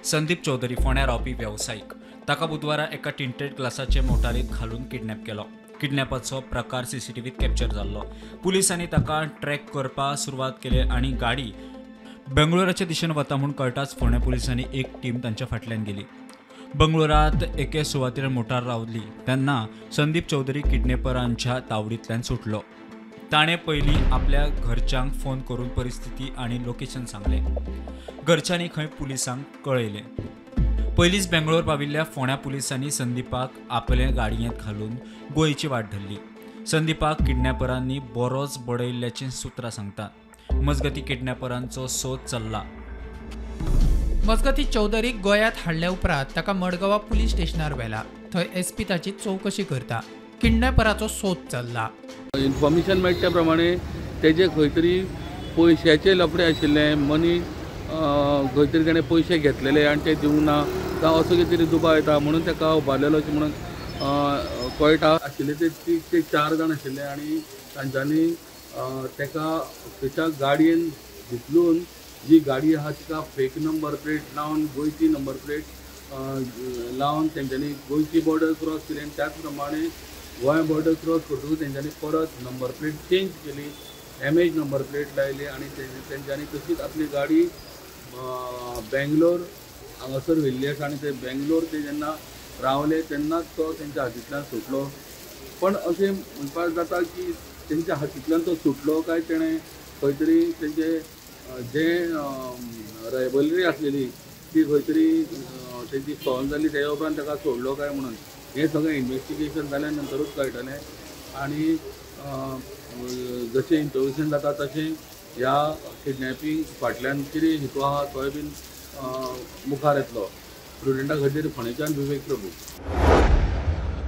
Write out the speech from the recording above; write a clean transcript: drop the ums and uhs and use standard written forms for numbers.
संदीप चौधरी फोंड्या रावपी वेवसायीक. ताका बुधवारा एका टिंटेड ग्लासाचे मोटारीत घालून किडनॅप केलो. किडनॅपाचो प्रकार सीसीटीव्हीत कॅप्चर जाल्लो. पुलिसांनी ताका ट्रॅक करपाक सुरवात केली आनी गाडी बेंगळुराच्या दिशेन वता म्हूण कळटाच फोंड्या पुलिसांनी एक टीम तांच्या फाटल्यान गेली. बंगळुरात एके सुवातेर मोटार रावली तेन्ना संदीप चौधरी किडनॅपरांच्या तावडींतल्यान सुटलो. ताणें पयलीं आपल्या घरच्यांक फोन करून परिस्थिती आनी लोकेशन सांगलें. घरच्यांनी खंय पुलिसांक कळयलें. पयलींच बेंगळूर पाविल्ल्या फोंड्या पुलिसांनी संदीपाक आपले गाडयेंत घालून गोंयची वाट धरली. संदीपाक किडनॅपरांनी बरोच बडयल्ल्याचीं सुत्रां सांगतात. मजगती किडनॅपरांचो सोद चल्ला. मजगती चौधरीक गोंयांत हाडल्या उपरांत ताका मडगांवा पुलीस स्टेशनार व्हेला. थंय एसपी ताची चवकशी करता. किडनॅपराचो सोद चल्ला. इन्फॉर्मेशन मेळटा त्या प्रमाणे तेजे खंय तरी पयशाचे लफडे आशिल्ले, मनी खंय तरी तेणें पयशे घेतलेले आनी ते दिवंक ना जावं असो कितें तरी दुबाव येता म्हणून ताका उबारलेलो अशें म्हणून कळटा. आशिल्ले ते 4 जाण आशिल्ले आनी तांच्यांनी ताका ताच्या गाडयेन भितरून जी गाडी आहा तिका फेक नंबर प्लेट लावन, गोंयची नंबर प्लेट लावन तेंच्यांनी गोंयची बॉर्डर क्रॉस केली आनी त्याच प्रमाणे गोंय बॉर्डर क्रॉस करतकूच तेंच्यांनी परत नंबर प्लेट चेंज केली, एमएच नंबर प्लेट लायली आनी तेंच्यांनी तशीच आपली गाडी बेंगलोर हांगासर व्हेल्ली आसा आनी ते बेंगलोर ते जेन्ना रावले तेन्नाच तो तेंच्या हातींतल्यान सुटलो. पण अशें म्हणपाक जाता की तेंच्या हातींतल्यान तो सुटलो काय तेणें खंय तरी तेंचे जे रायबलरी आसलेली ती खंय तरी तेंची सॉल्व जाली, तेज्या उपरांत ताका सोडलो काय म्हणून हें सगळें इन्वेस्टिगेशन जाल्या नंतरूच कळटलें. आनी जशें इंट्रोगेशन जाता तशें ह्या किडनॅपिंग फाटल्यान कितें हेतू आहा तोय बीन मुखार येतलो. प्रुडंटा खातीर फोंडेच्यान विवेक प्रभू.